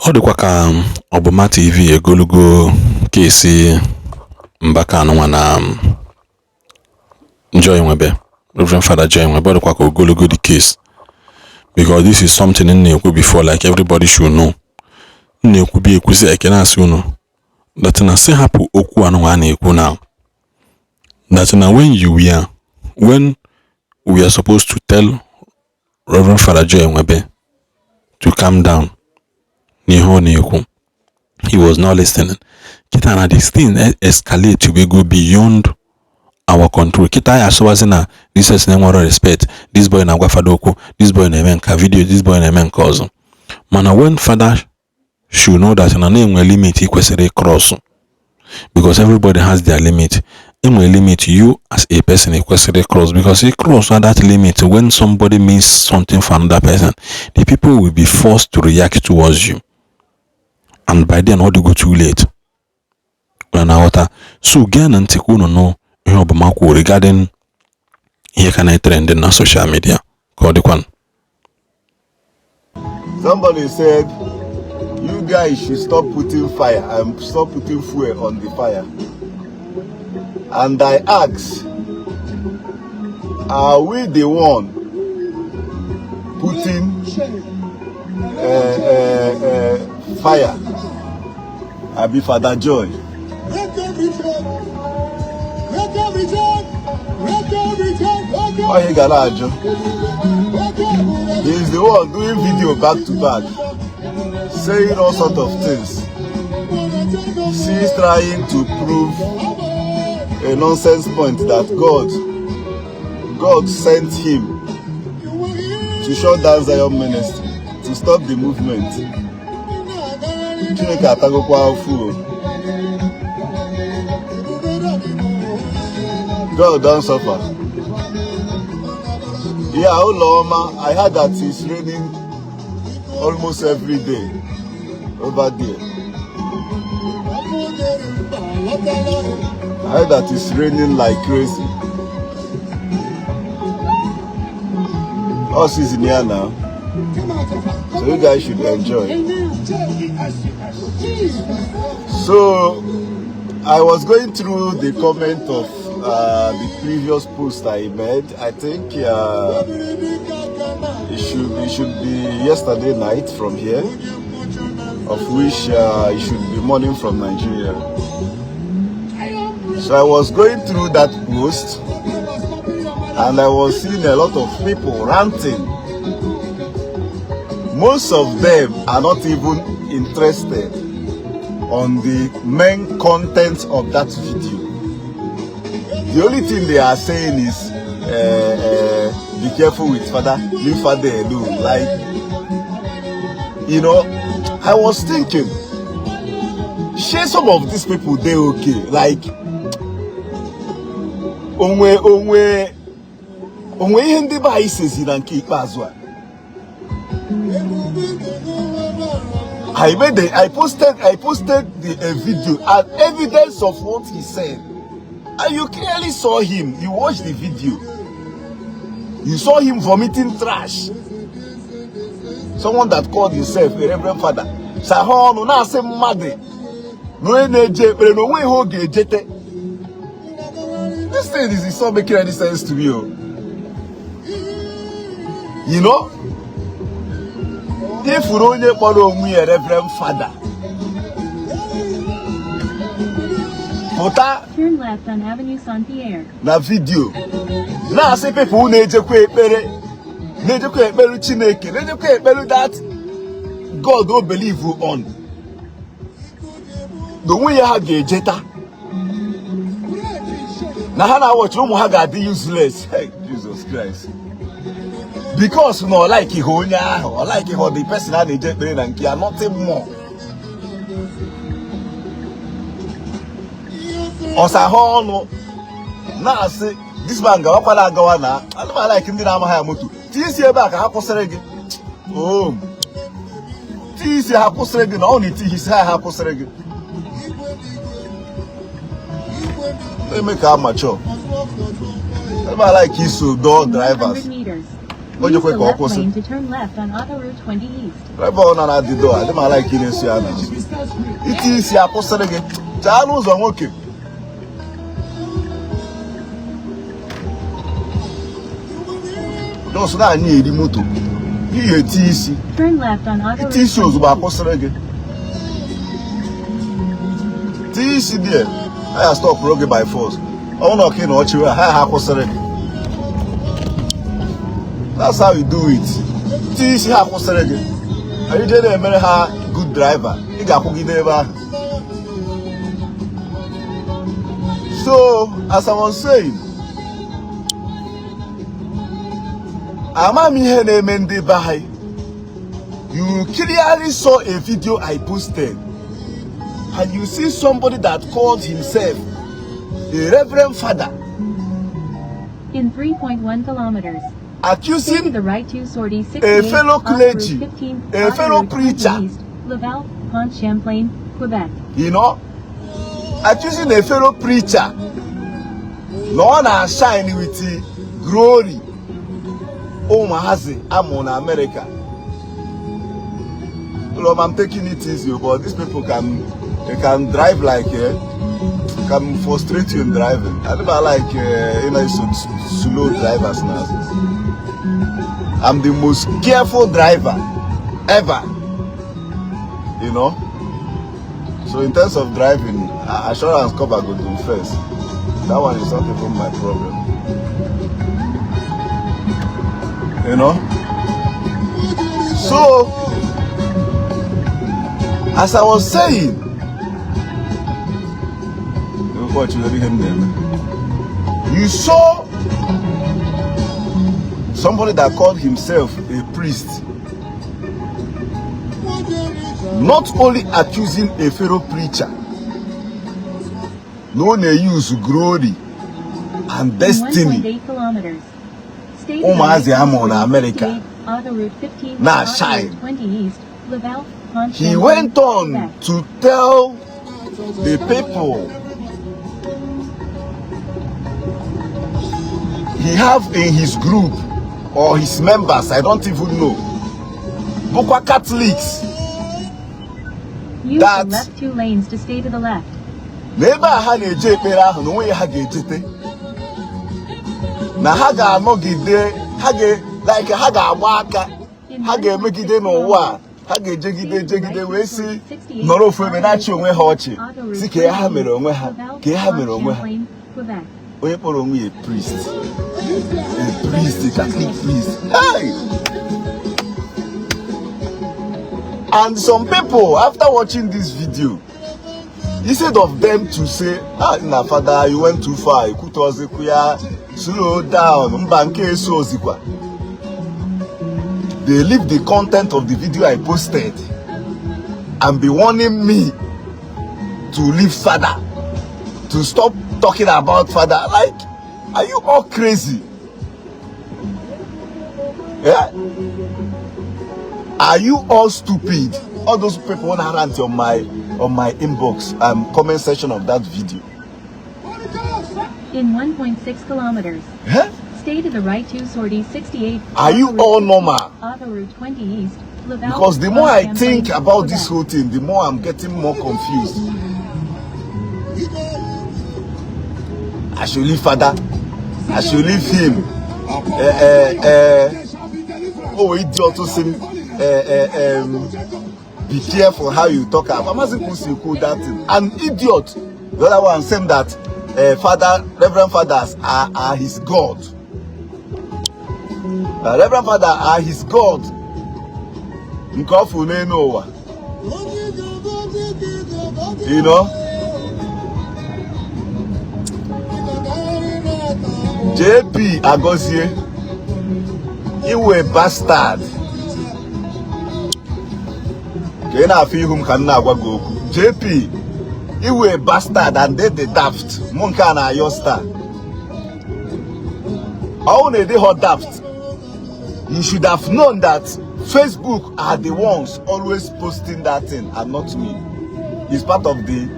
Ọ dịkwa ka Ọbụma TV egolugo case Mbaka anụnwa na Joy Nwebe, Reverend Father Joy Nwebe. Ọ dịkwa ka ogologo the case, because this is something m na-ekwu before, like everybody should know. M na-ekwubi ekwusi eke na-asị unu that na sị hapụ okwu anụnwa a na-ekwu now, that na when we are supposed to tell Reverend Father Joy Nwebe to calm down n'ihe ọ na-ekwu, he was not listening. Kịta na this thing escalate we go beyond our control. Kịta ya asụwazi na this person enwero respect, this boy na-agwa fada okwu, this boy na-eme nka video, this boy na-eme nke ọzọ. Mana when father should know that na na-enwe limit ị kwesịrị cross, because everybody has their limit. Enwere limit you as a person ị kwesịrị cross, because you cross that limit, when somebody means something for another person, the people will be forced to react towards you, and by then ọ dịgo too late. Unu na-aghọta? So gee na ntị ka unu nụ ihe Ọbụma kwuru regarding ihe ka na-etrend na social media. Ka ọ dịkwanụ. Somebody said, "You guys should stop putting fire and stop putting fuel on the fire." And I asked, "Are we the one putting fire?" Abi Father Joy. Why he gara ajụ? He is the one doing video back to back, saying all sort of things. She's trying to prove a nonsense point that God sent him to shut down Zion Ministry, to stop the movement. Chineke atagokwa afụ o. God don suffer. Yeah, Uloma, I heard that it's raining almost every day over there. I heard that it's raining like crazy. All season here now. So you guys should enjoy. So I was going through the comment of the previous post I made. I think it should be yesterday night from here, of which it should be morning from Nigeria. So I was going through that post and I was seeing a lot of people ranting. Most of them are not even interested on the main content of that video. The only thing they are saying is, "Be careful with father, leave father alone." Like, I was thinking, share some of these people, they okay. Like, onwe onwe onwe ihe ndị be anyị sezi na nke ikpeazụ a. I posted a video and evidence of what he said. And you clearly saw him. You watched the video. You saw him vomiting trash. Someone that called himself a reverend father. Saha ọnụ na-asị mmadụ na onye na-eje ekpere na onwe ihe ọ ga-ejete. This thing is not making any sense to me. Oh. You know? Ifuru onye kpọrọ onwe ya reverend father pụta Turn left on Avenue Saint Pierre. Na video na-asị people na-ejekwa ekpere, na-ejekwa ekpere Chineke, na-ejekwa ekpere that God o believe on, na onwe ya ha ga-ejeta na ha na-awọchi ụmụ ha ga-adị useless. Hey, Jesus Christ, because na ọ like ha onye ahụ, ọ like ha the person a na-eje ekpere na nke ya, nothing more. Ọ saha ọnụ na-asị this man gawakwana agawa na ana m like ndị na-amaghị ya moto tinye isi ebe a ka ha kwụsịrị gị o tinye isi ha kwụsịrị gị na ọ na-eti isi ha ha kwụsịrị gị na-eme ka amateur ebe a like iso dọọ drivers. 100 meters. O Use jekwe the ka ọ left kwụsị. lane to turn left on Autoroute 20 East. Ebe ọ na na-adịdo adị m ala ike na-eso ya n'azụ. Iti isi akwụsịrị gị chaa n'ụzọ nwoke. Just na-anya eri moto ihe eti isi. Turn left on Iti Autoroute isi 20 ozugbo East. akwụsịrị gị. Tie isi die ha ya stọpụrụ gị by force. Ọ bụrụ na ọka na ọchịwe ha ha akwụsịrị gị. That's how you do it. Tie isi ha akwụsịrị gị. Anyị jee na-emere ha good driver, ị ga-akwụgide ebe ahụ. So as I was saying, ama m ihe na-eme ndị be anyị. You clearly saw a video I posted, and you see somebody that called himself a reverend father In 3.1 kilometers. Stay to accusing the right to Sortie 68, a fellow Autoroute clergy, 15, a fellow Autoroute 20 preacher, East, Laval, Pont Champlain, Quebec. you know, accusing a fellow preacher na ọ na-shine with glory ụmụazị amụ na America. Lord, I'm taking it easy, but these people can, they can drive like can frustrate you in driving. I never like you know, some slow drivers now. I'm the most careful driver ever, you know. So in terms of driving, assurance cover go do first. That one is not even my problem, you know. So as I was saying, you saw somebody that called himself a priest not only accusing a fellow preacher na ọ na-use glory and In destiny 1.8 kilometers. Stay to the ụmụazị right to amụrụ na Sortie America 68, Autoroute 15, na Autoroute shine. 20 East, Laval, Pont He Champlain, went on Quebec. to tell the people he have in his group or his members, I don't even know, bụkwa Catholics, Use that the left two lanes to stay to the left. Na ebe a ha na-eje ekpere ahụ na onwe ha ga-ejete na ha ga-anọgide ha ga like ha ga-agba aka In ha ga-emegide 1.6 n'ụwa a kilometers. ha ga-ejegide jegide wee si nọrọ ofu ebe na-achị onwe ha ọchị si ka ha mere onwe ha ka ha mere onwe ha. Onye kpọrọ onwe ya a priest, a Catholic priest, hey! And some people, after watching this video, instead of them to say, "Ah, na father, you went too far, ikwutọzikwa ya, slow down," mba nke eso ozikwa, they leave the content of the video I posted and be warning me to leave father, to stop talking about father. Like, are you all crazy? Yeah, are you all stupid? All those people wanna rant on my inbox comment section of that video. In 1.6 kilometers. Huh? Stay to the right to Sortie 68. Are you Autoroute all 15, normal? Autoroute 20 East, Laval, Because the more I Pont think Champlain, about this Quebec. whole thing, the more I'm getting more confused. I should leave father. I should leave him. Oh, idiot to say, be careful how you talk about. Amazi Kusi that thing. An idiot. The other one saying that father, reverend fathers are his God. Reverend father are his God. Nke ọ fụ n'elu ụwa. You know? JP Agozie, you a bastard. Ka ị na-afụ ihu m ka m na-agwa gị okwu. JP, you a bastard and they the daft. Mụ nke a na-ayọ star. Ọ na ịdị hot daft. You should have known that Facebook are the ones always posting that thing and not me. It's part of the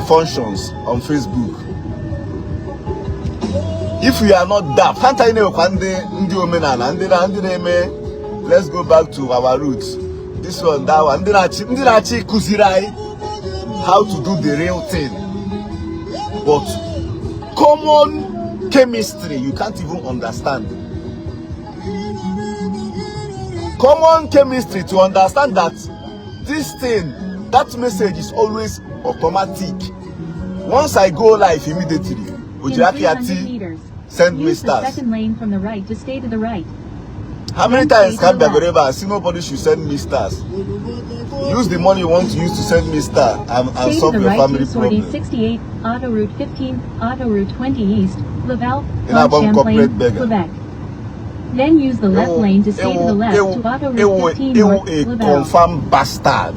functions on Facebook. If you are not daft, ha ncha na-enwekwa ndị omenala, ndị na-eme let's go back to our roots, this one, that one, ndị na-achị ịkụziri anyị how to do the real thing, but common chemistry you can't even understand. Common chemistry to understand that this thing, that message is always automatic. Once I go live, immediately In o jiri aka ya 300 ti meters, send me use the stars. Second lane from the right to stay to the right. How many Then times stay ka to m the bịagoro left. ebe a sị nobody should send me stars? Use the money you want to use to send me star and Stay to solve the your right family to sortie problem. 68, Autoroute 15, Autoroute 20 East, Laval, Ị na-agba m Champlain, corporate beggar. Quebec. Then use the left Ewu lane to stay to the ewu left ewu to Autoroute ewu 15 ewu North, a Laval. Confirm bastard.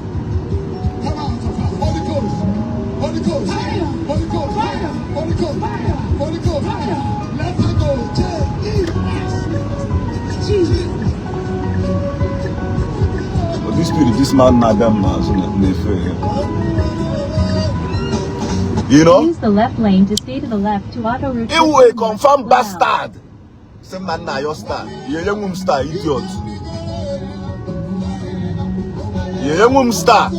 Holy Ghost, Holy Ghost, Holy Ghost, Holy Ghost, Holy Ghost. Let it go. J E S. Jesus. But this spirit, this man na-abịa m n'azụ na-efe ya. Use the left lane to stay to the left to Autoroute Iwu 15 a North, confirm Laval. Bastard. Sị m na nna ayọ star. Ya enyenwu m star, idiot. Ya enyenwu m star.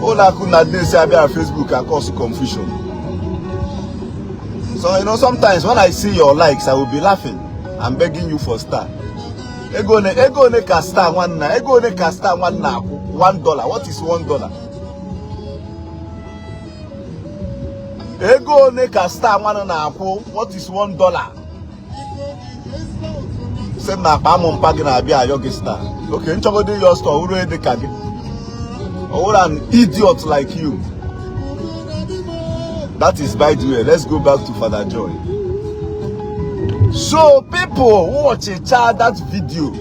Ụlọ akụ na ndị abịa Facebook and cause confusion. So sometimes when I see your likes, I will be laughing and begging you for star. Ego one ka star nwanna, ego one ka star nwanna akwụ? $1. What is $1? Ego one ka star nwanna na-akwụ? What is $1? Sị m na akpa amụ mpa gị na-abịa ayọ gị star. Okay, nchọgodo yọ star uru dị ka gị. Or an idiot like you. That is by the way. Let's go back to Father Joy. So people who watch that video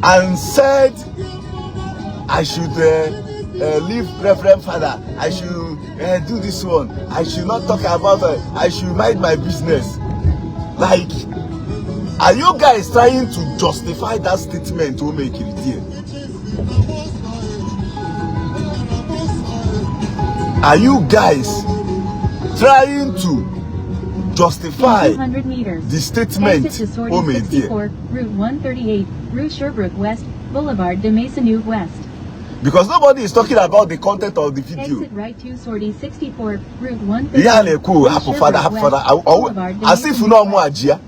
and said I should leave Reverend Father, I should do this one, I should not talk about it, I should mind my business. Like, are you guys trying to justify that statement to make it here? Are you guys trying to justify In 200 meters, the statement exit to sortie o made there? 64, Route 138, Rue Sherbrooke West, Boulevard de Maisonneuve West. Because nobody is talking about the content of the video. Exit right to sortie 64, Route Ihe a 138, na-ekwu Rue hapụ fada, Sherbrooke hapụ fada, West, Boulevard de as if Maisonneuve na ọmụ West. ajị ya.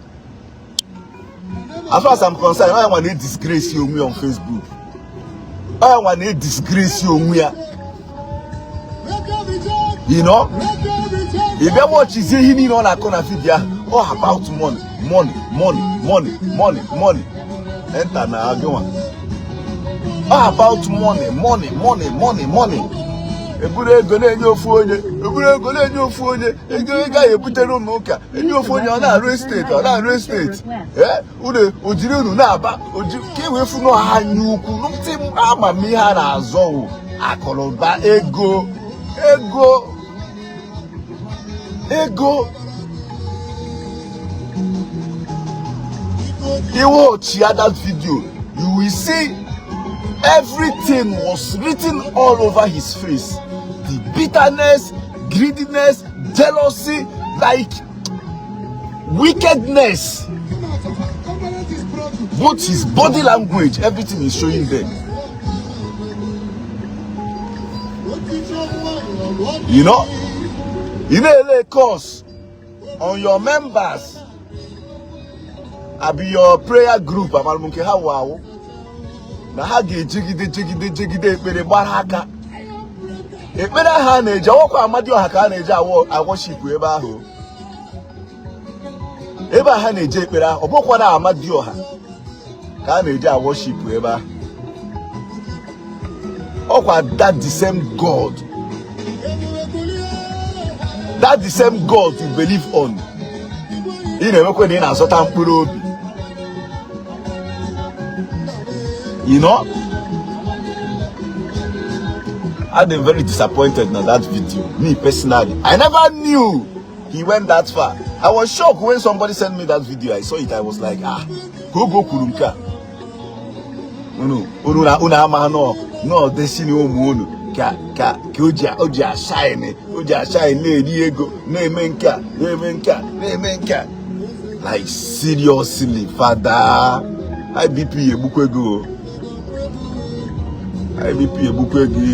As far as I'm concerned, onye nwa na-edisgrace onwe ya on Facebook, onye nwa na-edisgrace onwe ya. Ị bịa watchizie ihe niile ọ na-akọ na video ahụ, all about money, money, money, money, money, money. Enter na agụnwa. All about money, money, money, money, money. Eburu ego na-enye ofu onye, eburu ego na-enye ofu onye, ego ego ahụ ebutere ụlọ ụka, enye ofu onye, ọ na-arụ estate, ọ na-arụ estate. Ee, unu ojiri unu na-aba oji ka e wee fụ na anya ukwu ntị amamihe a na-azọ wụ akụnụba, ego, ego, ego. You watch that video, you will see everything was written all over his face. The bitterness, greediness, jealousy, like wickedness. Both his body language, everything is showing there. You na-ele curse on your members abi your prayer group, amara m nke ha wụ awụ na ha ga-ejigide jegide jegide ekpere gbara aka ekpere ahụ a na-eji ọwakwa Amadioha ka a na-eji aworship ebe ahụ, ebe a ha na-eje ekpere ahụ, ọ bụkwa na Amadioha ka a na-eji aworship ebe ahụ, ọkwa that the same God, that the same God you believe on, ị na-enwekwa na ị na-azọta mkpụrụ obi. I'm very disappointed in that video. Me personally, I never knew he went that far. I was shocked when somebody sent me that video. I saw it, I was like, ah, go go kwuru nke a. Unu unu na unu ama no no destiny ụmụ unu. Ka ka ka o ji ashine, o ji ashine na-eri ego, na-eme nke a, na-eme nke a, na-eme nke a. Like, seriously, Fada, IBP egbukwe gị o. IBP egbukwe gị.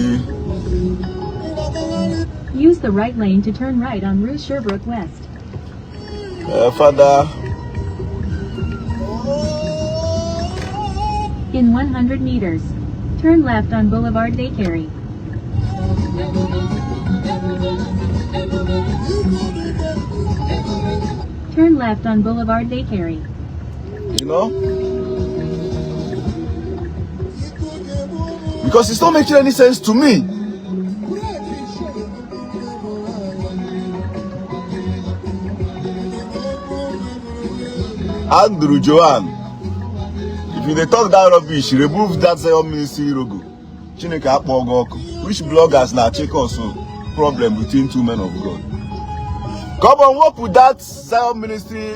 Use the right lane to turn right on Rue Sherbrooke West. Fada. In 100 meters, turn left on Boulevard Décarie. Turn left on Boulevard Décarie. You know? Because it's not making any sense to me. Andrew Joan, if you dey talk that rubbish, remove that Zion Ministry logo. Chineke akpọ gị ọkụ. Which bloggers na-achị cause problem between two men of God? Come on, wepụ that Zion Ministry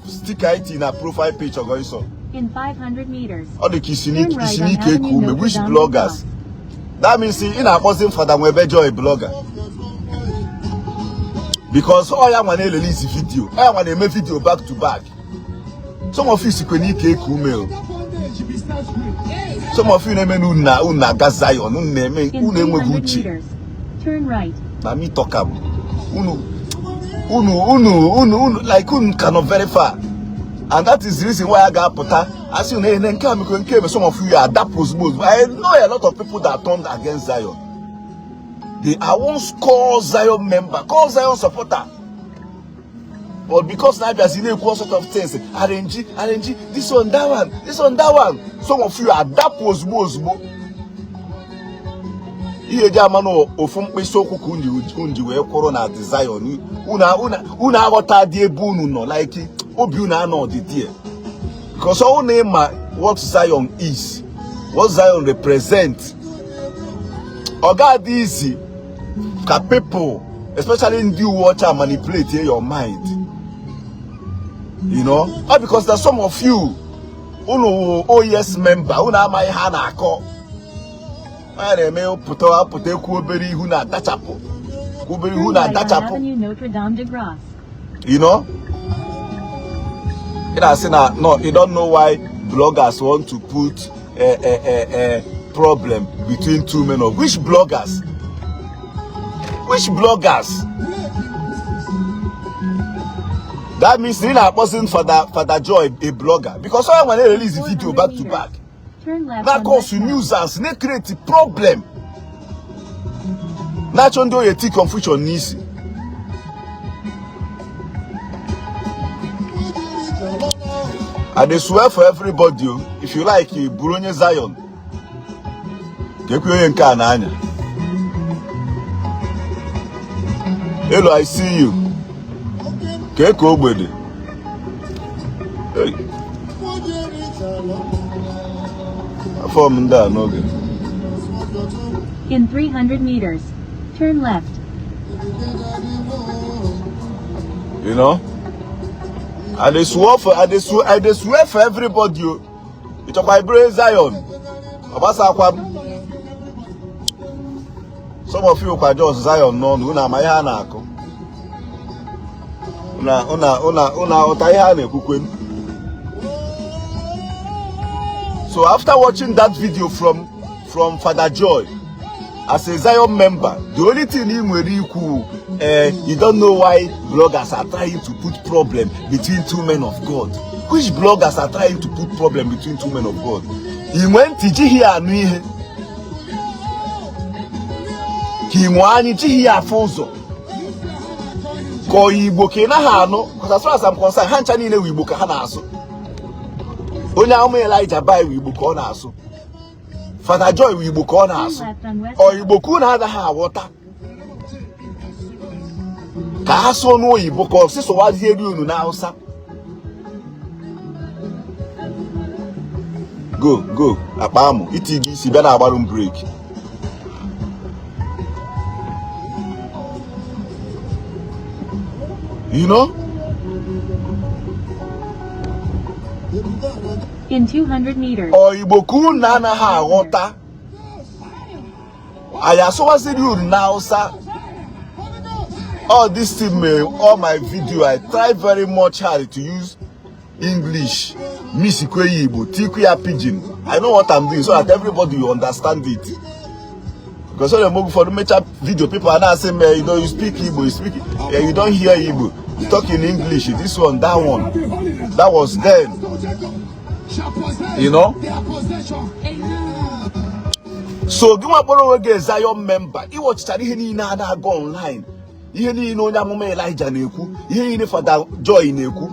sticker iti na profile picture gị ọsọ. In 500 meters, Ọ dị ka isi turn right isi on n'ike eku Avenue ume. Notre Which Dame de bloggers? Grâce. That means ị na-akpọzi Fada Nwebe Joy blogger. Because ọ ya nwa na-erelease video, ọ ya nwa na-eme video back to back. Some of you sikwe n'ike eku ume o. Some of you na-eme na unu na-aga Zion, unu na-eme In unu enweghị 300 uche. meters, turn right. Na me talk am. Unu like unu cannot very far. And that is the reason why I ga-apụta asị unu ene nke a mekwe nke eme. Some of you adapụ ozugbo ozugbo. I know a lot of people that turned against Zion. They are once called Zion member, called Zion supporter. But because na abịazi na-ekwu all sort of things, RNG, RNG, this one, that one, this one, that one. Some of you adapụ ozugbo ozugbo. Ihe eji ama na ofu mkpịsị ụkwụ ka unu ji wee kwụrụ na the Zion. Unu aghọta dị ebe unu nọ, like obi unu anọ dị there. Because ọ na ịma what Zion is, what Zion represent, ọ ga-adị easy ka people, especially ndị uwe ọcha, manipulate your mind. All because there's some of you, unu wụ OES member, unu amaghị ha na-akọ. A na-eme pụta apụta ekwu obere ihu na-adachapụ. Obere ihu Turn right on na-adachapụ. Avenue Notre Dame de Grâce. Ị na-asị na no, you don't know why bloggers want to put a problem between two men of which bloggers? Which bloggers? That means ị na-akpọzi Fada Joy a blogger because onye nwere release video 400 back to meters, back. turn left Na on cause West nuisance, na create problem. Na-achọ ndị oyi eti confusion n'isi. I dey swear for everybody o. If you like, you bụrụ onye Zion. Ka ekwe onye nke a n'anya. Hello, I see you. Ka eke ogbede. Hey. Afọ m ndị a n'oge. In 300 meters, turn left. You know? I dey swear for everybody o. Ị chọkwa iburu Zion. Ọ gbasakwa m. Some of you kwa just Zion n'ọnụ, unu ama ihe a na-akụ. Unu aghọta ihe a na-ekwukwe. So after watching that video from Father Joy, as a Zion member, the only thing ị nwere ikwu, you don't know why bloggers are trying to put problem between two men of God. Which bloggers are trying to put problem between two men of God? Ị nwee ntị jighị ya anụ ihe, ka ị nwee anya jighị ya afụ ụzọ, ka ọ Igbo ka ị naghị anụ. Because as far as I'm concerned, ha ncha niile wụ Igbo ka ha na-asụ. Onye amụma Elijah Bai wụ Igbo ka ọ na-asụ. Father Joy wụ Igbo ka ọ Turn na-asụ. left on West Ọ Igbo ka unu agaghị aghọta, ka ha sụọ n'oyibo, ka ọ sị sụwazieri unu n'Hausa. Go go, akpa amụ iti gị isi bịa na-agbarụ m brake. You know? In 200 meters, Ọ Igbo ka unu anaghị aghọta. Anyị asụwaziri unu na Hausa. All this thing, all my video, I try very much hard to use English, mixikwe ya Igbo, tikwe ya pidgin. I know what I'm doing so that everybody will understand it. Because when I for the major video, people are not saying, you know, you speak Igbo, you speak, yeah, you don't hear Igbo, you talk in English, this one, that one. That was then. You know? So gị nwa kpọrọ onwe gị Zion member, ịwọchichara ihe niile a na-aga online, ihe niile onye amụma Elijah na-ekwu, ihe niile Fada Joy na-ekwu.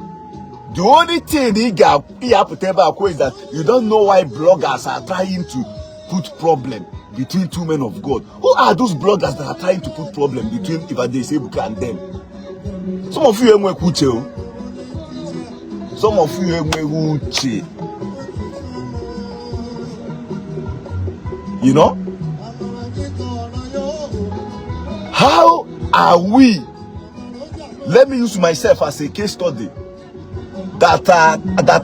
The only thing ị ga-apụta ebe a kwuo is that you don't know why bloggers are trying to put problem between two men of God. Who are those bloggers that are trying to put problem between Evangelist Ebuka and them? Some of you enweghị uche o. Some of you enweghị uche. You know? How are we? Let me use myself as a case study. That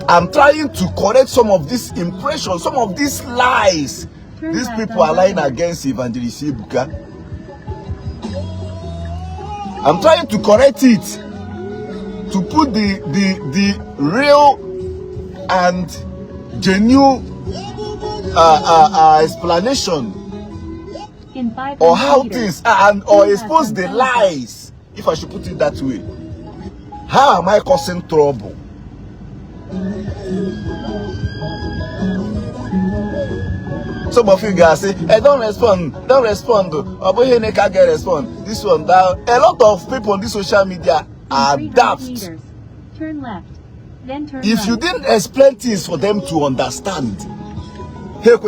I'm trying to correct some of these impressions, some of these lies. These people are lying against Evangelist Ebuka. I'm trying to correct it, to put the real and genuine explanation or how things are, and or expose the lies, if I should put it that way. How am I causing trouble? Some of you guys say, hey, don't respond, don't respond. Can get respond. This one, that. A lot of people on this social media are daft. Turn left, then turn If you didn't explain things for them to understand, if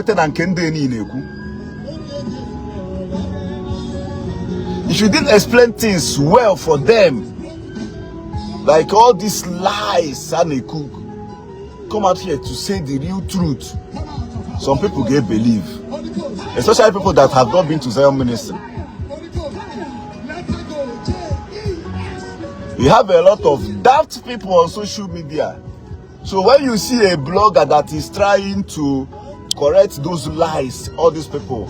you didn't explain things well for them, like all these lies and a cook, come out here to say the real truth. Some people get believe, especially people that have not been to Zion Ministry. We have a lot of daft people on social media. So when you see a blogger that is trying to correct those lies all these people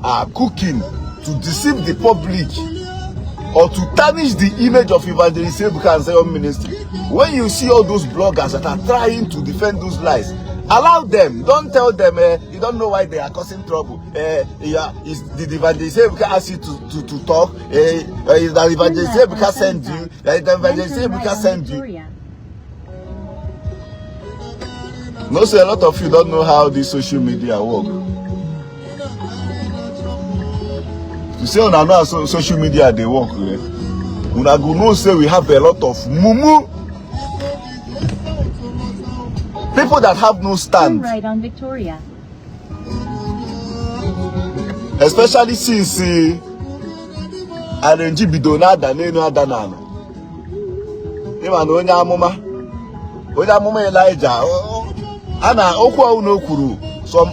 are cooking to deceive the public or to tarnish the image of Evangelist Ebuka and Zion Ministry, when you see all those bloggers that are trying to defend those lies, allow them. Don't tell them you don't know why they are causing trouble. Did Evangelist Ebuka ask you to talk? Is that Evangelist Ebuka send you? Evangelist Ebuka send you? No, say a lot of you don't know how this social media work. You say una know how social media they work, eh? Una go know say we have a lot of mumu people that have no stand. Turn right on Victoria. Especially since RNG bido na-ada n'elu ada n'ala. Ịma na onye amụma Elijah a na okwu ọwụ na o kwuru some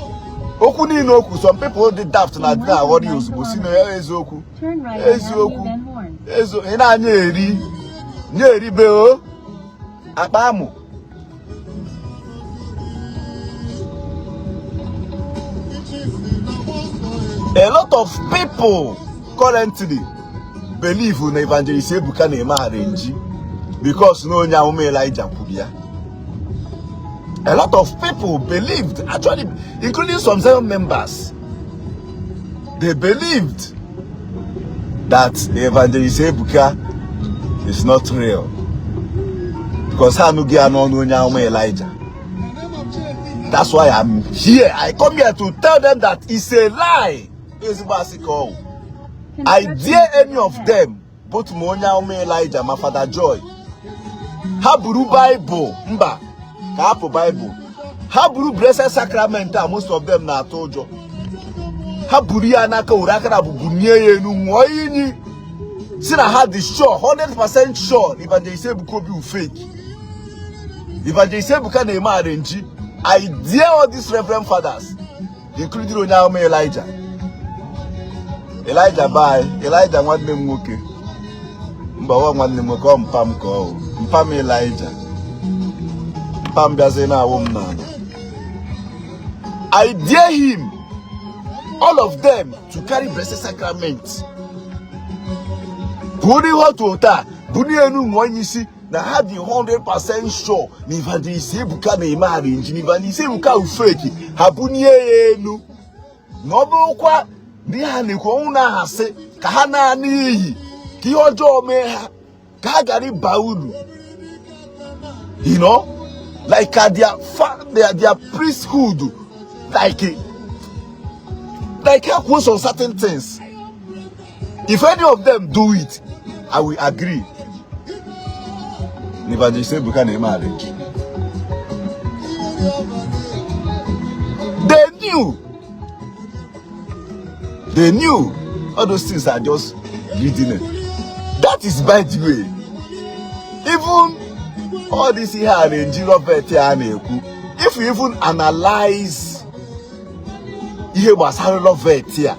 okwu niile o kwuru, some people dị daft na adị aghọrọ ya ozugbo si na ya eziokwu eziokwu ị na-anya eri nye eribe o akpa amụ. A lot of people currently believe na Evangelist Ebuka na-eme arrange because na onye amụma Elijah kwuru ya. A lot of people believed, actually, including some Zion members, they believed that Evangelist Ebuka is not real because ha anụghị ya n'ọnụ onye amụma Elijah. That's why I'm here. I come here to tell them that it's a lie. I dare any of them, both ma onye amụma Elijah ma Father Joy, ha buru Bible, mba, ka hapụ Bible, ha buru Blessed Sacrament a most of them na-atụ ụjọ, ha buru ya n'aka were aka na bunye ya elu ṅụọ iyi si na ha dị sure, 100% sure Evangelist Ebuka Obi will fake. Evangelist Ebuka na-eme arrange. I dare all these reverend fathers, including onye amụma Elijah. Elijah bye. Elijah nwanne m nwoke. Mba ọ nwanne m nwoke, ọ mpa m ka ọ mpa m Elijah. Mpa m bịazie na-awụ m n'ala. I dare him All of them to carry Blessed Sacrament. Buru ihe otu taa bunie enu ṅụọ isi na ha dị 100% sure na Evangelist Ebuka na-eme arrange, na Evangelist Ebuka wụ fake. Ha bunie ya enu na ọ bụrụkwa na ihe ha na-ekwu ọnwụ na-ahasị ka ha naa n'iyi, ka ihe ọjọọ mee ha, ka ha gara ịba uru, like ka their priesthood, like ha kwuo some certain things. If any of them do it, I will agree na Evangelist Ebuka na-eme arrange. They knew. They knew. All those things are just reading it. That is by the way. Even all this ihe arrange Robert a na-ekwu, if you even analyze ihe gbasara Lovett a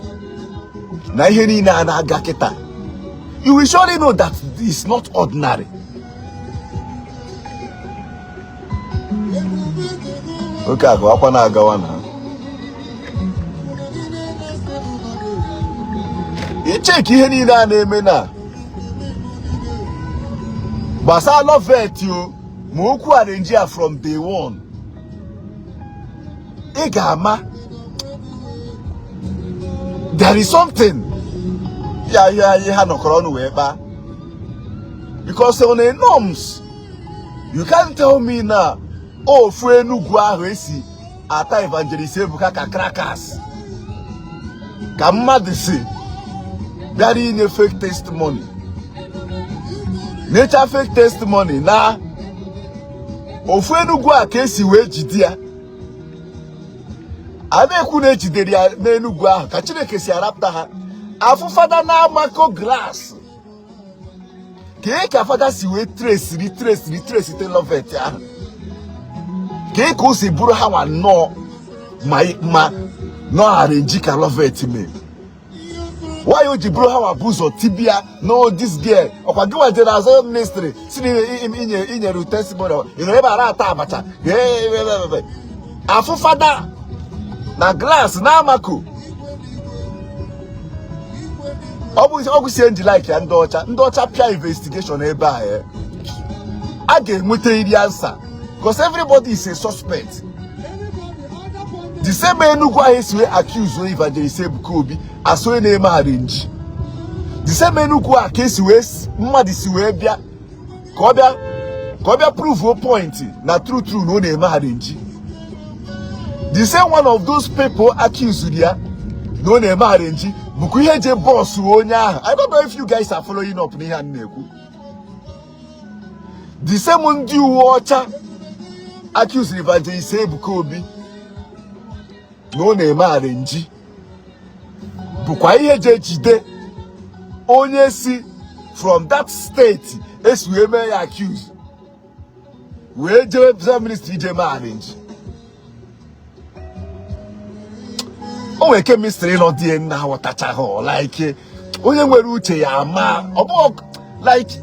na ihe niile a na-aga kịta, you will surely know that it's not ordinary. Oke agụ akwa na-agawa na icheki ihe niile a na-eme na gbasara Lovett o, ma okwu arrange ya from day one, ị ga-ama there is something ya ihe anyị ha nọkọrọ ọnụ wee kpaa, because on a norms you can't tell me na ofu Enugu ahụ esi ata Evangelist Ebuka ka crackers ka mmadụ si bịara inye fake testimony, nyecha fake testimony na ofu Enugu a ka esi wee jide ya. A na-ekwu na ejidere ya n'Enugu ahụ ka Chineke si arapụta ha afụ fada na-amakọ glass ka fada si wee tresiri tresiri tresite Lovett ahụ ka o si bụrụ ha nwa nnọọ ma nọ arrange ka Lovett mee. Why o ji bụrụ ha nwa bụ ụzọ tibia no this girl ọkwa gị nwa jere azọ ministry si na inyere testimony ị nọ ebe a na-ata abacha afụ fada na glass na amako. Ọ bụ sie nji like ya ndị ọcha pịa investigation ebe a ya a ga-enweta iri answer because everybody is a suspect. The same Enugu ahụ esi wee accuse Evangelist Ebuka Obi as onye na-eme arrange, the same Enugu a ka esi wee mmadụ si wee bịa ka ọ bịa prove point na true true na ọ na-eme arrange. The same one of those people accused ya na ọ na-eme arrange bụkwa ihe je bọọsụ onye ahụ. I don't know if you guys are following up n'ihe a na-ekwu. The same ndị uwe ọcha accused Evangelist Ebuka Obi na ọ na-eme arrange bụkwa ihe je jide onye si from that state esi wee mee ya accuse wee jee ministry ije mee arrange. O nwere chemistry nọ die nna aghọtachaghị, like onye nwere uche ya ama ọ bụ like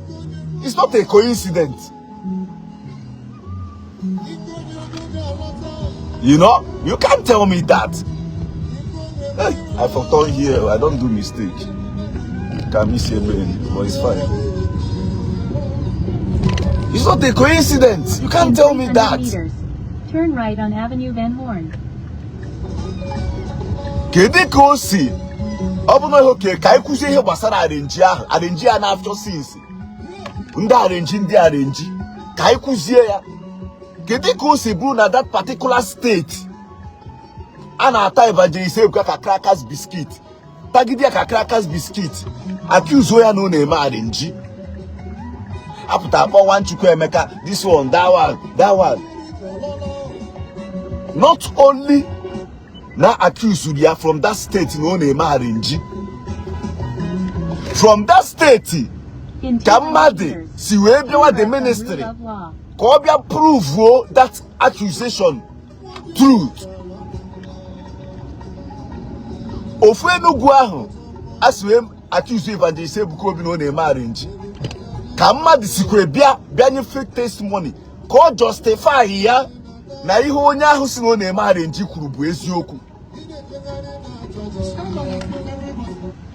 it's not a coincidence. You know, you can't tell me that. Hey, I forgot here, I don't do mistake. Can miss your brain, but it's fine. It's not a coincidence. You can't tell me that. Meters. Turn right on Avenue Van Horn. Kedu ka o si ọ bụ na ihe oke ka anyị kwụzie ihe gbasara arrange ahụ, arrange ya na-after since ndị arrange ka anyị kwụzie ya. Kedu ka o si bụrụ na that particular state a na-ata Evangelist Ebuka ka crackers biscuit, tagide ya ka crackers biscuit, accuse ya na ọ na-eme arrange, apụta akpọ Nwanchukwu Emeka, this one, that one, that one. Not only na accuse ya from that state na ọ na-eme arrange, from that state ka mmadụ si wee bịawa the ministry ka ọ bịa prove that accusation truth. Ofu Enugu ahụ a si wee accuse Evangelist Ebuka Obi na ọ na-eme arrange ka mmadụ sikwa bịa nye fake testimony ka ọ justify ya na ihe onye ahụ si na ọ na-eme arrange kwuru bụ eziokwu.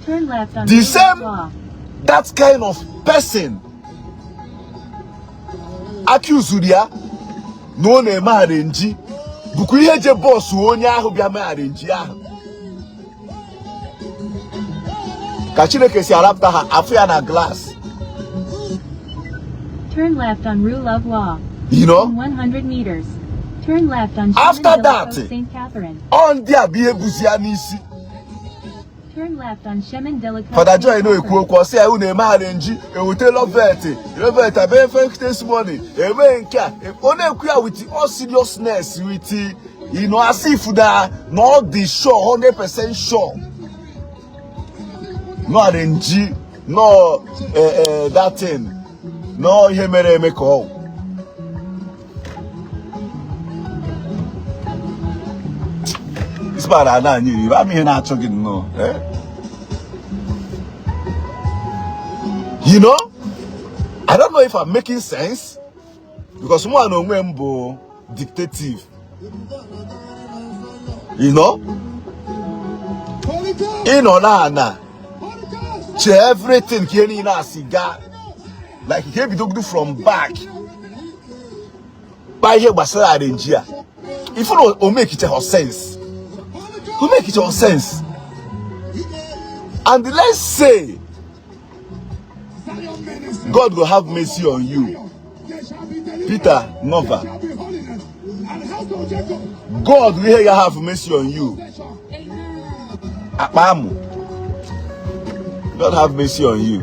Turn left on The Rue same Lavoie. That kind of person accused ya na ọ na-eme arrange bụkwa ihe je boss onye ahụ bịa mee arrange ahụ ka Chineke si arapụta ha afụ ya na glass. Turn left on Rue Lavoie. You know? In 100 meters. Turn left on After Chemin de la that, Côte Saint Catherine. Ọ ndị a bụ ihe buzi ya n'isi. Turn left on Chemin de la Côte Fada Saint Joy na-ekwu Catherine. okwu, ọsị ya unu eme arrange, ewute Loveth, Loveth abịa fake testimony, eme nke a. Ọ na-ekwu ya with all seriousness, with as if na ọ dị sure, 100% sure no arrange, no that thing, no ihe mere eme ka ọ this man ana anyị iri ama ihe na-achọ gị nnọọ, eh? I don't know if I'm making sense, because mụ na onwe m bụ dictative. Ịnọ na ana chee everything ka ihe niile asị gaa, like ka ebidogodu from back kpa ihe gbasara arrange a, ifu na o make sense, o make sense. And let's say God will have mercy on you, Peter Nova. God will have mercy on you. Akpamu. God have mercy on you.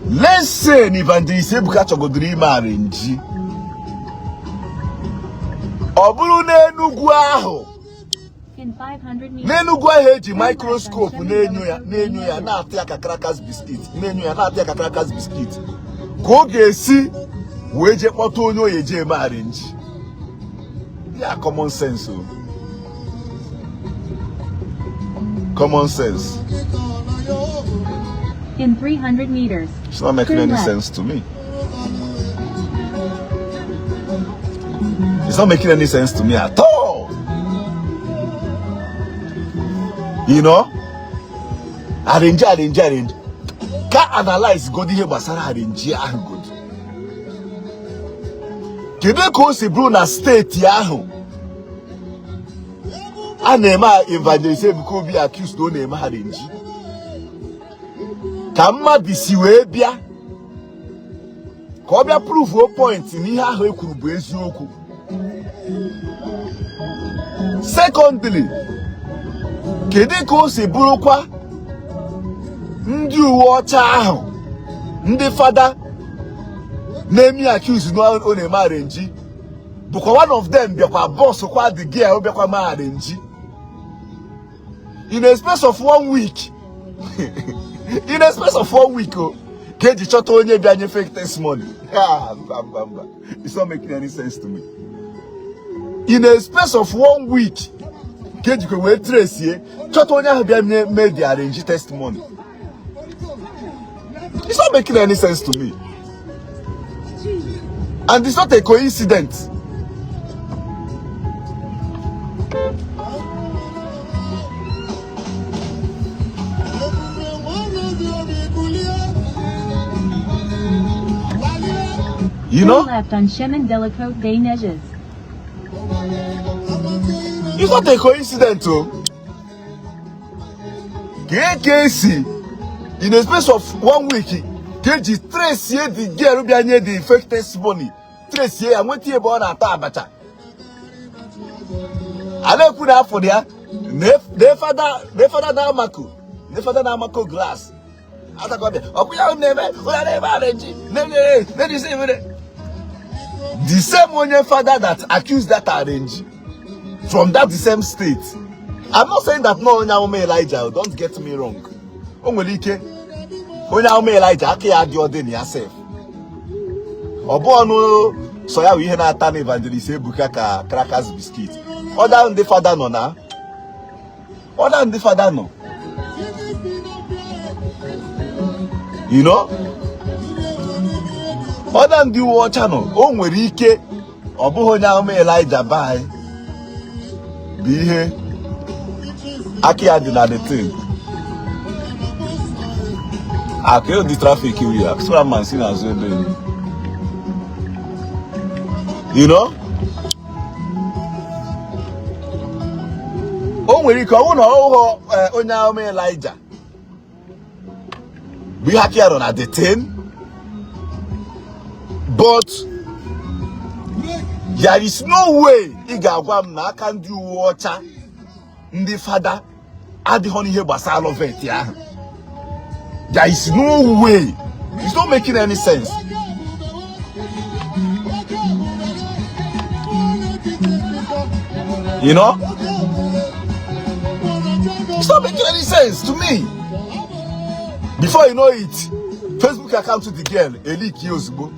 Let's say na Evangelist Ebuka chọgodoro ime arrange, ọ bụrụ n'Enugwu ahụ, In 500 meters. n'Enugwu ahụ eji microscope na-enyo ya, na-enyo ya, na-atụ ya ka crackers biscuit, na-enyo ya, na-atụ ya ka crackers biscuit, ka ọ ga-esi wee jee kpọta onye oyi eje eme arrange ya. Common sense o, common sense. In 300 meters. It's not making Turn any left. sense to me. It's not making any sense to me at all. Arrange, arrange, arrange. Ka analyze god ihe gbasara arrange ahụ god. Kedu ka o si bụrụ na steeti ahụ a na-eme Evangelist Ebuka Obi accused na ọ na-eme arrange, ka mmadụ si wee bịa ka ọ bịa prove point na ihe ahụ e kwuru bụ eziokwu? Secondly, kedu ka o si bụrụkwa ndị uwe ọcha ahụ, ndị fada na-eme accuse na ọ na-eme arrange, bụkwa one of them bịakwa boss kwa the girl bịakwa ma arrange in a space of one week? In a space of one week o ka eji chọta onye bịa nye fake testimony. Ah, mba, mba, mba, it's not making any sense to me. In a space of one week ka ejikwa wee trace chọta onye ahụ bịa nye mee the arrange testimony. It's not making any sense to me, and it's not a coincidence. You Turn know? Left on Chemin de la Côte des Neiges. It's not a coincidence, oh. Ka esi in a space of one week ka eji trace the girl bịa nye the fake testimony, trace ya, nweta ebe ọ na-ata abacha, a na-ekwu na afọ ya na fada na-amako, na fada na-amako glass atakọbịa ọkụ ya na-eme ụya na-eme arrange na-eme na the same onye father that accused that arrange from that the same state. I'm not saying that no onye amụma Elijah, don't get me wrong. O nwere ike onye amụma Elijah aka ya dị ọdị na ya sef, ọ bụ ọnụ sọ ya bụ ihe na-ata na Evangelist Ebuka ka crackers biscuit. Ọda ndị fada nọ na ọda ndị fada nọ, ọda ndị uwe ọcha nọ. O nwere ike ọ bụghị onye amụma Elijah be anyị bụ ihe Aka ya dị na the thing. Aka dị traffic iri ya sora ma si n'azụ ebe you know o nwere ike ọ bụrụ na ọ wụghọ onye amụma Elijah bụ ihe aka ya nọ na the thing, but there is no way ị ga-agwa m na aka ndị uwe ọcha ndị fada adịghị n'ihe gbasara Loveth ahụ. There is no way. It's not making any sense. You know? It's not making any sense to me. Before you know it, Facebook account the girl, eleak ozugbo.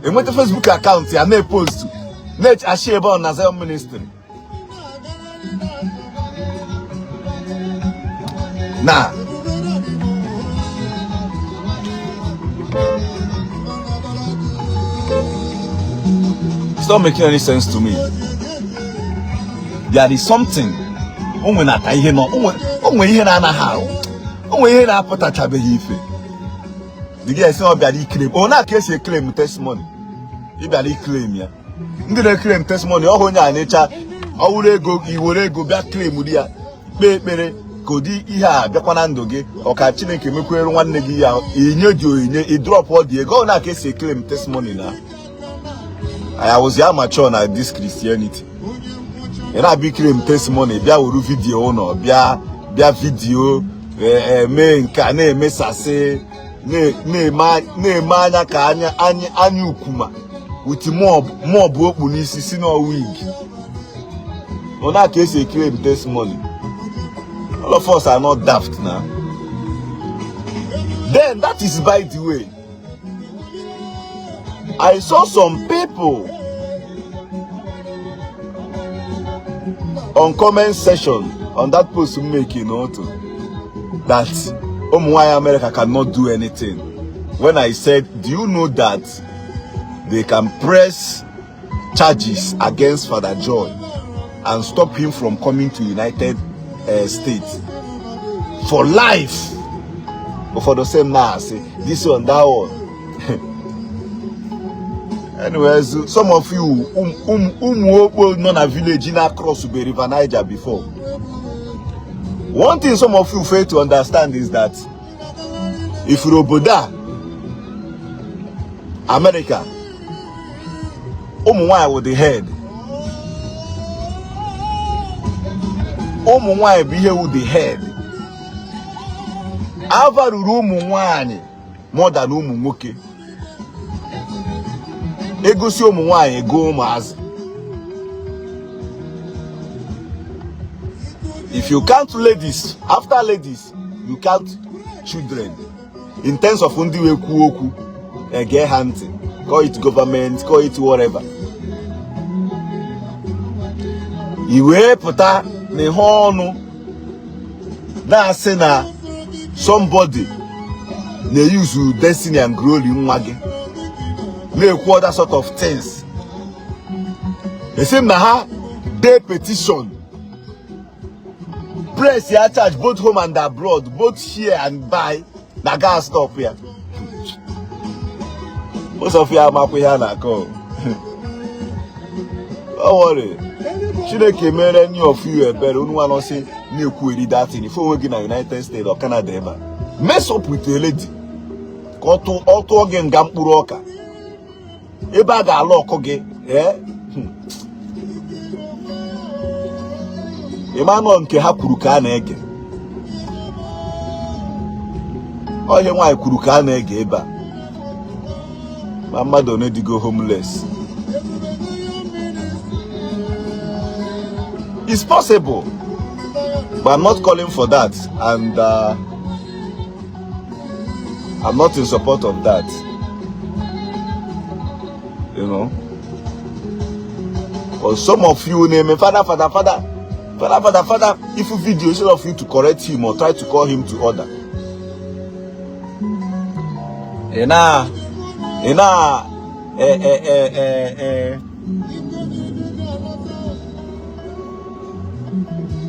Enweta Facebook account ya na-epost, na-ashi ebe ọ na Zion Ministry. Na it's not making any sense to me. There is something. O nwenata ihe nọ, o nwe ihe na-anaghị ahụ, o nwe ihe na-apụtachabeghị ife. The girl sị ọ bịara iclaim, ọ na ka esi eclaim testimony. Ị bịara iclaim ya. Ndị na-eclaim testimony ọhụ onye a na-echa ọ wụrụ ego i were ego bịa claim di ya kpee ekpere ka ụdị ihe a bịakwa na ndụ gị ọ ka Chineke mekwere nwanne gị ya inye dị onyinye ị drop ọ dị ego ọ na ka esi eclaim testimony na I was ya mature na this Christianity. Ị na-abịa iclaim testimony bịa were video ụlọ bịa bịa video mee nke a na-emesasị na-eme anya ka anya anya anya ukwuma with mob okpu n'isi si na wig. Ọ na ka esi eclaim testimony. All of us are not daft now. Then that is by the way. I saw some people on comment section on that post m making also that ụmụ nwanyị America cannot do anything. When I said, do you know that they can press charges against Father Joy and stop him from coming to United States for life? But for the same now, say this one, that one. Anyways, some of you ụmụ okpo nọ na village na cross the River Niger before. One thing some of you fail to understand is that if you're obodo a America, ụmụ nwanyị wụ the head. Ụmụ nwanyị bụ ihe wụ the head. Ava ruru ụmụ nwanyị more than ụmụ nwoke. Egosi ụmụ nwanyị ego ụmụazị. If you count ladies, after ladies, you count children. In terms of ndị wee kwuo okwu, ege ha ntị. Call it government, call it whatever. I wee pụta n'ihe ọnụ na-asị na somebody na-use destiny and glory nwa gị na-ekwu other sort of things. Esi m na ha dee petition press ya charge both home and abroad, both here and by na gas stop ya. Most of ya amakwa ihe a na-akọ. Don't worry. Chineke mere any of you ebere unu nwa nọsị na-ekwu eri datin ife onwe gị na United States or Canada ebe a. Mess up with a lady ka ọ tụọ gị nga mkpụrụ ọka ebe a ga-alụ ọkụ gị ee ịma nọ nke ha kwuru ka a na-ege ọ ihe nwaanyị kwuru ka a na-ege ebe a ma mmadụ one dịgo homeless. It's possible, but I'm not calling for that, and I'm not in support of that. You know, but some of you name father, father, father, father, father, father. If you video instead of you to correct him or try to call him to order, ị na eh, eh, eh, eh, eh.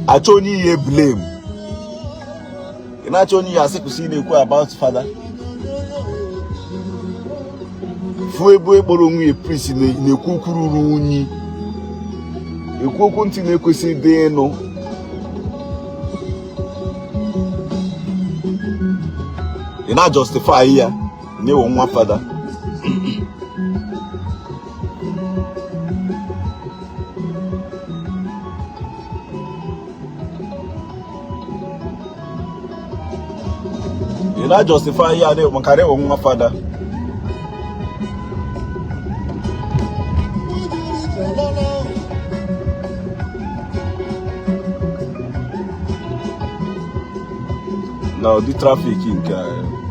Achọ onye ihe blame. Ị na-achọ onye ihe asị kwụsị ị na-ekwu about fada. Fụ ebe kpọrọ onwe ya priest na-ekwu okwu ruru unyi, ekwu okwu ntị na-ekwesị ịdị ịnụ. Ị na-justify ya na ị wụ nwa fada. Ị na-justify ya maka na ị wụ nwa fada. Na ụdị traffic nke a.